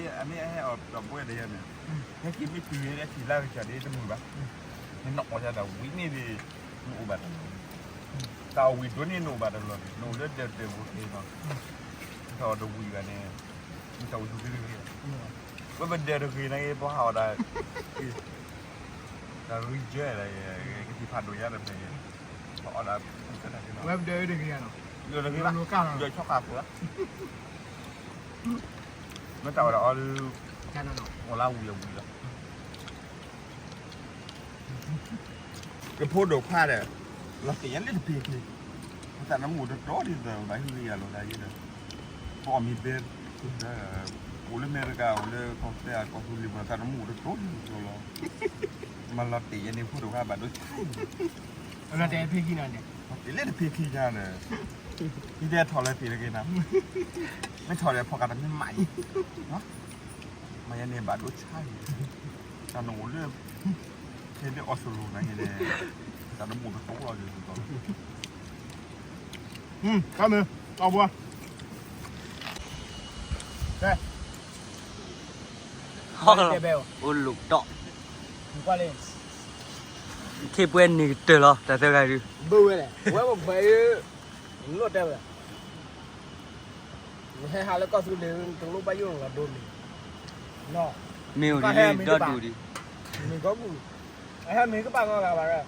အမ့ၢ်အဟဲအီၣ်တၢ်ဘှဲတယၤန့ၣ်, ဟဲက့ၤမ့ၢ်တုၤဟဲလၢခံလါကစၢ်ဒ်တမုာ်ဘၣ်, နနအီၣ်ယၤဒီးဝံၤန့ၣ်ဒီး, နအိၣ်ဘၣ်တၢ်လီၢ်, တၢ်အီၣ်ဝံၤဒိၣ်န့ၣ်နအိၣ်ဘၣ်တၢ်လီၢ်န့ၣ် နအိၣ်လၢဒၢးတၢၢ်ပူၤက့ၤနီၤ, ထီၣ်တဝံၤဘၣ်န့ၣ်, မ့ၢ်ထီၣ်ဝံၤတဂ့ၤတဂ့ၤ, ဝဲပဒၢးတဂ့ၤန့ၣ် ပဟးအီၣ်ဒၣ်, တၢ်ရံၣ်ကၢလဲၣ်, ကသံၣ်ဖးဒိၣ်ညါတဖဲန့ၣ်, ပအီၣ်ဒၣ်, ဝဲပဒၢးတဂ့ၤ, ဒၢးတဂ့ၤဘၣ်, ဒၢးဆီၣ်ဃာ်ဖိလီၤ, မ့ၢ်တၢ်ဝဲဒၣ်အီၤဒုး, အိၣ်လၢဝံၤအဝံၤလီၤ. ယဖိဒိၣ်ခွါဒီး, လီၤတဲာ်ယၤလၢတဖံခံ, သးနမူတတီဒ်သိးဘၣ်ဟံးလံယၤလီၤသးယဲဒီး, ပအီၣ်မ့ၤဘဲ, အိၣ်လၢအမဲရကၤ အိၣ်လၢကီၢ်သဲး ကီၢ်သူလ့ၤပူၤ သးနမူတတီဒ်သိးလီၤ, မၤလီၤတဲာ်ယၤန့ၣ်ဖိဒိၣ်ခွါဘၣ်ဒိဆါအံၤ, လီၤတဲာ်ဖံခံနၤဒီး, လီၤတဲာ်လၢတဖံခံညါဒီး, ယတဲထီၣ်လၢတ့ၢ်တဂ့ၤနၤ, မ့ၢ်ထီၣ်ဒီးဖီၣ်ကးတမ့ၢ်မးအံၤ မၤယၤန့ၣ်ဘၣ်ဒိဆါအံၤ, တၢ်နအိၣ်လၢ, ခဲလၢအီစလိၤနၤန့ၣ်, တၢ်နမူတတီလီၤဒ်သိး, ကါမ့ၢ်, အဘှါ, ကဲ, အိၣ်လိၣ်တီၢ်, ထံၣ်ပှဲၤန့ၣ်ကတၢၢ်လီၤ တၢ်သၢဂၤဒုး, ဘၣ်ဝဲလဲၣ်, ဝဲပှၤ, နဟဲဟးလၢကီၢ်သူလ့ၤ တလိၣ်ဘၣ်ယိၣ်လီၤဒိမ့ၢ်, မ့ၢ်အိၣ်ဒ်လၢဒီဒူၣ်ဒံး, မ့ၢ်ကီၢ်ပူၤ, အဟဲမ့ၢ်ကပၣ်နီတဂၤဘၣ်ဒီး,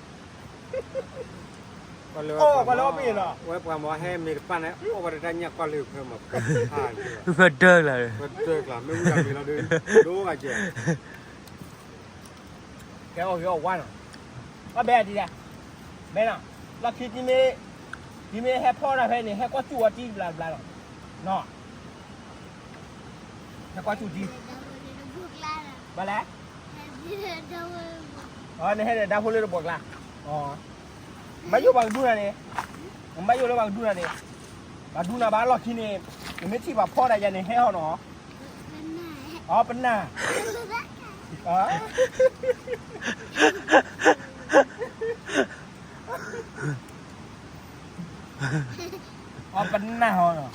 ကွၢ်လၢပှၤမ့ၢ်ဟဲမ့ၢ်တပၣ်န့ၣ် အိၣ်ဝဲတၢ်ညၣ်ကွၢ်လၢဖဲမၤ, ဖဲဒၢကျါ, ဖဲဒၢကျါ မ့ၢ်ဝံၤဒၣ်မ့ၢ်လီၤဒုး, ဒိဂၤကဲ ကဲအီၣ်ဂ့ၤအီၣ်ဝါနီၤ, ဘၣ်ဘဲဒ်လဲၣ်, ဘဲနီၤ, လီၢ်ခံ, ဒ်မ့ၢ်ဟဲဖီၣ်တၢ်ဖဲန့ၣ် ဟဲကွၢ်စူၣ်အီၤတံၢ်တဘျီတဘျီနီၤ, နီၤ, ဟဲကွၢ်စူၣ်တံၢ်, ဘၣ်လဲၣ်, နဟဲဒီးဒါဖိလၢတဘိးကျါ, ဘၣ်ယိၣ်ပှၤကဒူနၤန့ၣ်, ဘၣ်ယိၣ်လၢပှၤကဒူနၤန့ၣ်, ပှၤဒူနၤဘၣ်လီၢ်ခံန့ၣ်, နမ့ၢ်ထံၣ်ပှၤဖီၣ်ဒၣ်ယၤန့ၣ် ဟဲဟီနီၤ, အီ ပနၢ်, အီ ပနၢ်ဟီနီၤ, နီၢ်ဝံၤမ့ၢ်ဧါ,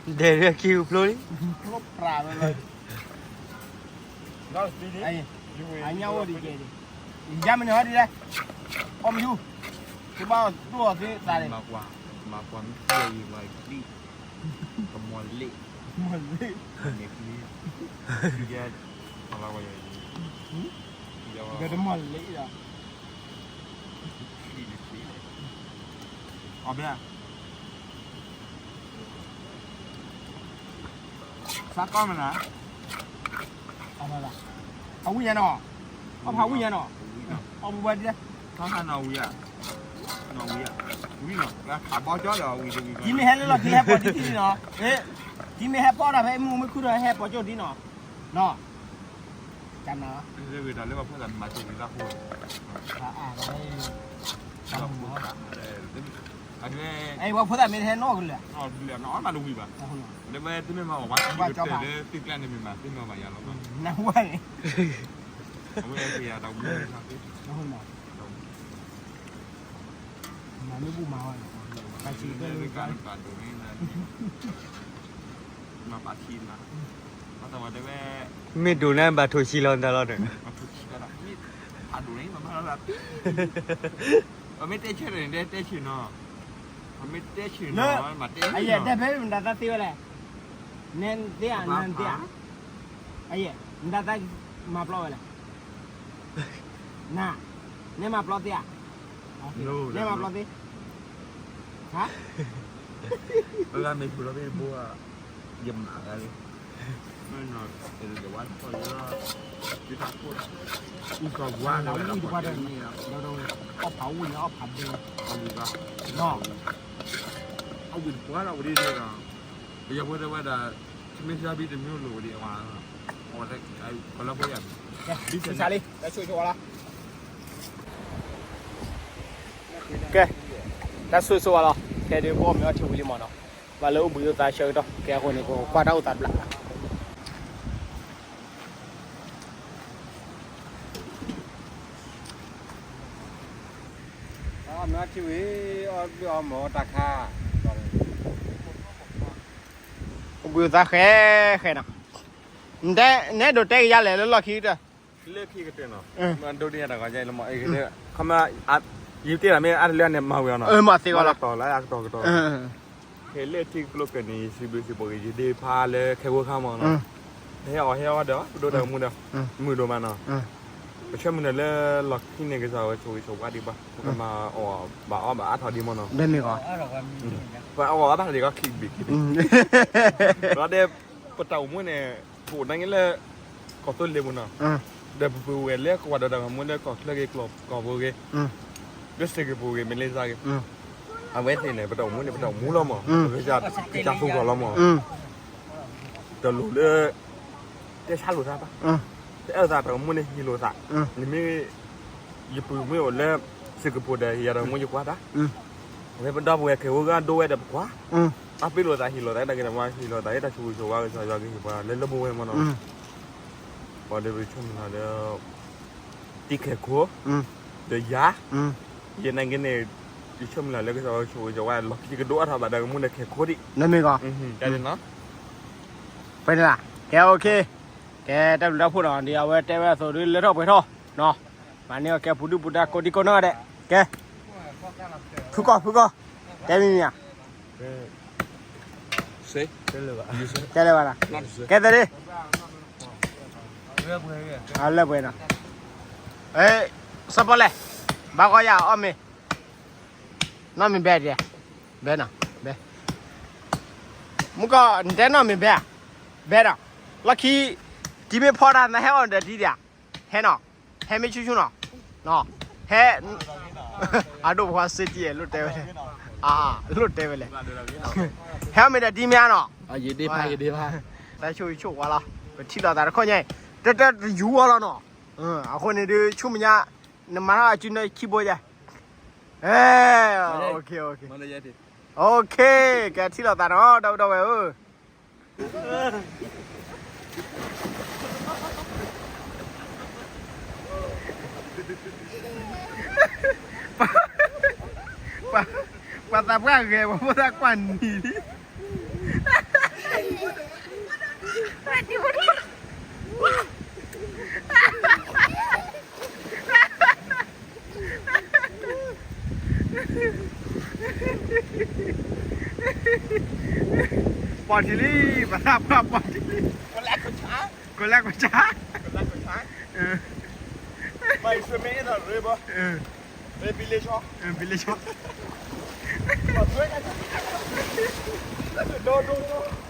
ဒဲးရခံဖျိလံ, ဖျိပြးလီၤ, အညၣ်အိၣ်ဒံးကဲဒံး, ယါမ့ၢ်န့ၣ်ဟီဒ်လဲၣ်, အီၣ်မယူၤ, ကဘၣ်တူၢ်အီၤသ့သးန့ၣ်, မၤကွၢ်မ့ၢ်ထံၣ်အံၤဝဲ, ကမီၤလ့ၣ်, မီၤလ့ၣ်, ကမီၤလ့ၣ်ဒီး, အီၣ်ဘၣ် စးကီမနၤ, အဝံၣ်ညါနီၤ, အီၣ်ဖးဝံၣ်ညါနီၤ, အီၣ်ပူၤဝဲဒ်လဲၣ်, နီၢ်ဝံၣ်ဧါ, နီၢ်ဝံၣ်ဧါ, ဝံၣ်နီၤ, ခးဘီကၠီဒီးဝံၣ်တဝံၣ်, ဒ်မ့ၢ်ဟဲလၢလီၢ်ခံဟဲပိာ်တံၢ်တံၢ်နီၤ, ဒ်မ့ၢ်ဟဲဖီၣ်တၢ်ဖဲမုၢ်မ့ၢ်ခုၣ်ဒီးဟဲပိာ်ကၠိၣ်တံၢ်နီၤ, နီၤ, ကနၤ, ဝံၤဒီးလၢပှၤဖိသၣ်မၤကၠိၣ်ဝံၤသးဖိ, ပှၤဖိသၣ်မ့ၢ်ဟဲနီၣ်ကလၢာ်, နီၣ်ကလၢာ်နီၤ အီၣ်မးတဝံၤဘၣ်, လၢဝဲတမ့ၢ်မၤအီၣ်ဘၣ်, လၢပှၤတမ့ၢ်မၤအီၣ်ဘၣ်, နဝဲန့ၣ်, အဝဲသ့ၣ်ယၤတၢ်ဝံၤ, မၤမ့ၢ်ဘူၣ်မၤဝဲ, မၤပာ်ထံနၤ, မၤပာ်ထံနၤ, ဘၣ်သးဝဲတဲဝဲ, မ့ၢ်ဒိၣ်န့ၣ်ဘၣ်ထိၣ်ဆံးလီၤတၢ်လီၤဒီး, ဘၣ်ထိၣ်ဆံးလီၤတၢ်, မ့ၢ်ဖးဒိၣ်န့ၣ် မၤဘၣ်လီၤတၢ်, ပမ့ၢ်တဲဆၢန့ၣ် တဲဆၢနီၤ, ပမ့ၢ်တဲဆၢနီၤ, မၤတဲ, အယဲၢ်တဲဖဲမတၤသးသ့ဝဲလဲၣ်, နဲသ့ဧါ, နဲသ့ဧါ, အယဲၢ်, မတၤသးမၤပျီဝဲလဲၣ်, နၤ, နဲမၤပျီသ့ဧါ, နဲမၤပျီသ့, ဟါ, ပဂၤမ့ၢ်ပျီသ့ဘိဧါ, ယမၤဂၤလံ, မ့ၢ်နီၤ, တဝါထီၣ်လၢ, ယတၢ်ခိၣ်, အူကဝါလၢဝဲဒၣ်ပှၤတဲန့ၣ်, အီၣ်ဖးဝံၣ်န့ၣ် အီၣ်ဖးဒ့, အဝံၣ်ဘၣ်, အဝံၣ်တပှၢ်လီၤဝဲဒၣ်ဒီး, ပယီၤဖိတဲဝဲဒၣ်, ထမင်းစားပြီး တစ်မျိုးလို ဝဲဒၣ်, အဝဲ, ကလီဖိယၤ, ဘံစၢ်လံ, တၢ်ဆိၣ်ဆိၣ်ဝါလီၤ ကဲ, တၢ်ဆိၣ်ဆိၣ်ဝါလီၤ, ခဲဒုးပအီၣ်မ့ၤအီထံဝံၤလံမးနီၤ, ဘၣ်လၢအိၣ်ဘှံးအိၣ်သါဆၢကတီၢ် ကဲအဃိန့ၣ် ပကွၢ်တၢ်အိၣ်သးတဘျီ, အီၣ်မ့ၤအီထံဝံၤ, အီၣ်ဘျုးအီမ့ၤတၢ်ခါ, အိၣ်ဘှံးအိၣ်သါဃဲဃဲနီၤ, နအဲၣ်ဒိးတဲကယၤလဲၣ်လၢလီၢ်ခံကတၢၢ်, လၢခံကတၢၢ်နီၤ, ဒိးဒ်တၢ်ဂီၤယဲလၢမး, ခီမ့ၢ်, ယတဲဒၣ်မ့ၢ်အါတလၢန့ၣ် မၤဝံၤအီၤနီၤ, မၤသ့ဝဲလီၤ, ကတီၤလၢအကတီၤကတီၤ, ဖဲလၢထံကျိကၢၢ်န့ၣ် ယစံးဘျုးစံးဖှိၣ်က့ၤ ယဒ့ဖါလၢခဲကိခါမးနီၤ, ဟဲအီၣ်ဟဲအီဒီး ပဒိၣ်ဒီးမူဒီး မုာ်ဒိၣ်မးနီၤ, ပဆၢမုၢ်လၢ်လၢလီၢ်ခံန့ၣ် ကစၢ်ဝဲဆိၣ်ဂ့ၤဆိၣ်ဝါဒံးဘၣ် ပကမၤအီၣ်ဘၣ်အီဘၣ်အါထီၣ်ဒံးမးနီၤ, ပအီၣ်ဘၣ်ဘၣ်ဒံးကီခံဘ့ၣ်ခံဘ့ၣ်, ဒီးဒဲ ပတၢ်အိၣ်မူန့ၣ် ပအိၣ်နာ်က့လၢ ကီၢ်သူလ့ၤပူၤနီၤ, ဒီးပပုၢ်ဝဲၢ်လၢကဝီၤဒီးတၢ်ဂီၤမူလၢကီၢ်ချၢဂ့ၤ ကီၢ်ပူၤဂ့ၤ, လၢစ့ၢ်ကီးပူၤဂ့ၤ မလ့ၡါဂ့ၤ, အဝဲသ့ၣ်န့ၣ် ပတၢ်အိၣ်မူန့ၣ် ပတၢ်အိၣ်မူလီၤမး, ကစၢ်သူၣ်ထီၣ်လီၤမး, တလိၣ်လၢ တဲဆါလိာ်သးဘၣ်, တအဲၣ်လိာ်သးတၢ်အိၣ်မူန့ၣ် ဟ့ၣ်လိာ်သး, နမ့ၢ် ယပုၢ်မ့ၢ်အိၣ်လၢ စ့ၢ်ကီးပူၤဒီး ဟ့ၣ်ယၤတၢ်အိၣ်မူယကွၢ်တၢ်, အဝဲပဒီပုၢ်ဝဲၢ်ကဲၤဝဲဂၤဒိဝဲဒီးပကွၢ်, အပ့ၤလိာ်သးဟ့ၣ်လိာ်သးတၢ်ဂ့ၤတၢ်ဝါ ဟ့ၣ်လိာ်သးတၢ်ဆိၣ်ဂ့ၤဆိၣ်ဝါကစၢ်ယွၤကဟ့ၣ်ပှၤလၢလၢပဝဲမးနီၤ, ပှၤဒီးပဆိကမိၣ်လၢ တံၤခဲၣ်ခိၣ်, ဒီးယၤ, ယနာ်က့န့ၣ် ယဆိကမိၣ်လၢကစၢ်ယွၤဆိၣ်ဂ့ၤဆိၣ်ဝါ လီၢ်ခံကဒိၣ်အါထီၣ်ဘၣ်ဒီးကမူဒီးခဲၣ်ခိၣ်ဒံး, နမ့ၢ်ကီး, ဖဲန့ၣ်လီၤ, ကဲ OK, ကဲ တၢ်ဘျုးတၢ်ဖှိၣ်နီၤ ဒ်အဝဲတဲဝဲအသိးဒ်လၢထီၣ်ပှဲၤထီၣ်, မၤန့ၢ်အီၣ်ကဲပူၤဒုၣ်ပူၤဒါကိးဒံကိးနီၢ်ဂၤဒဲး, ကဲ, ဖုကီၢ် ဖုကီၢ်, တဲမံၤမံၤဧါ, တဲလၢၤဘၣ်, ကဲသ့ဒ် အလၢပှဲၤနီၤ, စီၤပီလဲၣ်, ဘၣ်ဂီၤယၤအီၣ်မ့ၤ, နီၢ်မ့ၤဘဲဒ်, ဘဲနီၤ, ဘဲ, မုၢ်ကီၢ် နတဲနီၢ်မ့ၤဘဲဧါ, ဘဲနီၤ, လီၢ်ခံ, တံၤမ့ၢ်ဖီတၢ် နဟဲအီၣ်ဒီးတံၤဒံးဧါ, ဟဲနီၤ, ဟဲမ့ၢ်ဆူၣ်ဆူၣ်နီၤ, ဟဲ, အဒိၣ်ပှၤစ့တံၢ်အဲၣ်လိၣ်တဲဝဲလဲၣ်, လိၣ်တဲဝဲလဲၣ်, ဟဲအီၣ်မ့ၤဒီးတံၤမ့ၢ်ဧါနီၤ, ယဒ့ဖါ ယဒ့ဖါ, တၢ်ဆိၣ်ဂ့ၤဆိၣ်ဝါလီၤ, ပထံၣ်လိာ်သးတခီညါအံၤ, တၢ်တၢ်တယူၤဝဲလီၤနီၤ, အဃိန့ၣ်ဒုး ဆူမဲာ်ညါ, နမၤထီၣ်အစုန့ၣ်ခံဘိယဲၢ်, အဲ, OK, OK, OK, ကဲထံၣ်လိာ်သးနီၤ ဒီပုၢ်ဒီဝဲၢ်ဧၢ, ပှၤသးပှၢ်ဂဲၤ ပှၤဖိသၣ်ကွၢ်နံၤလံ ပီၢ်ထံလံ, ပသးပှၢ်ပီၢ်ထံလံ, ကလဲၤကဆါ, ကလဲၤကဆါ, မၤအံၤစမ့ၢ်အဲၣ်ဒိးရ့ဘၣ်, village, village,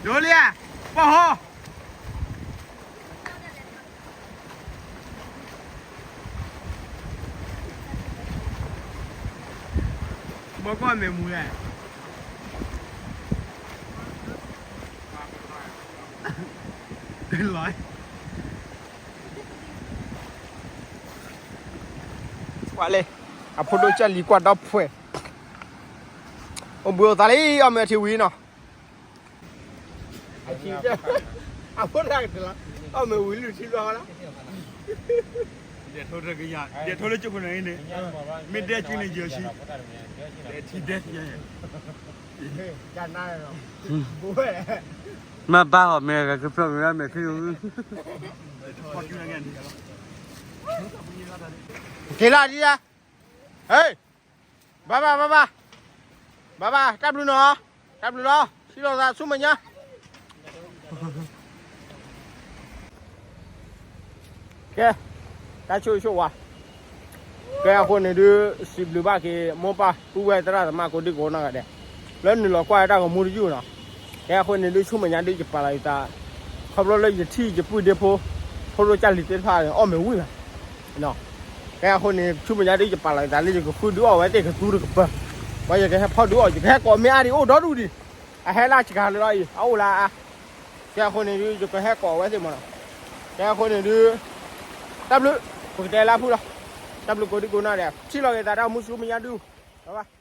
ဒိလံဧါ, ပီၢ်ဟီ ဘီကီၢ်မ့ၢ်မူလဲၣ်, လီၤ, ကွၢ်လံ, အဖိဒိၣ်ကၢ်လံၤကွၢ်ဒီဖှဲး, အိၣ်ဘှံးအိၣ်သါလံ အီၣ်မ့ၤထံဝံၤနီၤ အဖိတဂၤကတၢၢ်လီၤ, အီၣ်မ့ၤဝံၤလုၢ်ထံဘျီလီၤ, ဒဲးထိလၢကယၤ, ဒဲးထိလၢကၠိခိၣ်န့ၣ်န့ၣ်, မ့ၢ်ဒဲကၠိန့ၣ်ယဲၢ်ဆံ, ဒဲးထံဒဲးယဲၢ်, မ့ၢ်ဘၣ်အီၤမ့ၢ်ဂၤကဖျိးမ့ၢ်ဝဲမဲာ်ချံ, က့ၤလီၤဒ်ယါ, ဟေး ဘၣ်ဘၣ်ဘၣ်ဘၣ်, ဘၣ်ဘၣ် တၢ်ဘျုးနီၤ, တၢ်ဘျုးလီၤ ထံၣ်လိာ်သးဆူမဲာ်ညါ, ကဲ, တၢ်ဆိၣ်ဂ့ၤဆိၣ်ဝါ, ကဲအဃိန့ၣ်ဒုး စံးဘျုးဘၣ်က့ၤ မိၢ်ပၢ်ပုၢ်ဝဲၢ်သရၣ်သမါကိးဒံကိးနီၢ်ဂၤဒဲး, လၢနုာ်လီၤကွၢ်တၢ်ဂီၤမူတယုၢ်နီၤ, ကဲအဃိန့ၣ်ဒုး ဆူမဲာ်ညါဒုး ယပာ်လီၤယသး, ခီဖျိလၢယထံၣ်ယပုၢ်ဒ့ဖိ, ဖိဒိၣ်ကၢ်လံၤသ့ၣ်တဖၣ်န့ၣ် အီၣ်မ့ၤဝံၤလီၤ ကဲအဃိန့ၣ် ဆူမဲာ်ညါဒုး ယပာ်လီၤယသးလၢယကဃုဒုးအီၣ်ဝဲသ့ၣ်ကသူတကပၤ, ပှၤယကဟဲဖီဒုးအီၣ် ယကဟဲကိးမ့ၢ်အါဒံးအိၣ်ဒီဒူၣ်ဒံး, အဟဲလၢစှၤလၢလီၤအံၤ အအိၣ်လၢအါ, ကဲအဃိန့ၣ်ဒုး ယကဟဲကိးဝဲသ့ၣ်မးနီၤ, ကဲအဃိန့ၣ်ဒုး တၢ်ဘျုး, ပကတဲလၢဖုလီၤ, တၢ်ဘျုးကိးဒံကိးနီၢ်ဒဲး ထံၣ်လီၤက့ၤသးတၢ်မူဆူမဲာ်ညါဒုး, ဘၣ်ဘၣ်